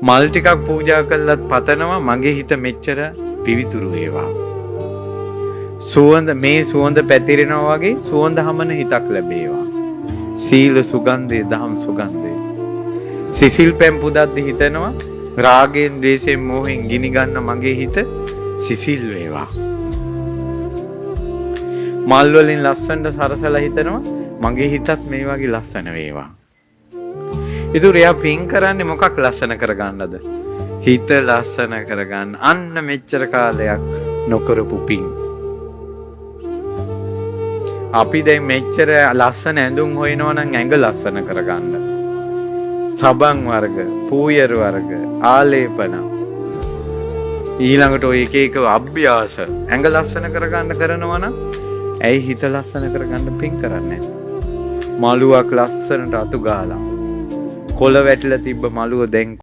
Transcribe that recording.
මල් ටිකක් පූජා කළත් පතනවා මගේ හිත මෙච්චර පිවිතුරු වේවා. සුවඳ මේ සුවඳ පැතිරෙනවා වගේ සුවඳ හමන හිතක් ලැබේවා. සීල සුගන්ධය, දහම් සුගන්ධය. සිසිල් පැන් පුදද්දි හිතනවා රාගයෙන්, ද්වේෂයෙන්, මෝහයෙන් ගිනි ගන්න මගේ හිත සිසිල් වේවා. මල් වලින් ලස්සනට සරසලා හිතනවා මගේ හිතත් මේ වගේ ලස්සන වේවා. ඉතින් එයා පින් කරන්නේ මොකක් ලස්සන කරගන්නද? හිත ලස්සන කරගන්න. අන්න මෙච්චර කාලයක් නොකරපු පින්. අපි දැන් මෙච්චර ලස්සන ඇඳුම් හොයනවා නම් ඇඟ ලස්සන කරගන්න. සබන් වර්ග, පූයර් වර්ග, ආලේපන. ඊළඟට ඔය එක එක අභ්‍යාස ඇඟ ලස්සන කරගන්න කරනවා නම් ඇයි හිත ලස්සන කරගන්න පින් කරන්නේ නැත්තේ? මළුවක් ලස්සනට අතු ගාලා කොළ වැටිලා තිබ්බ මළුව දැන්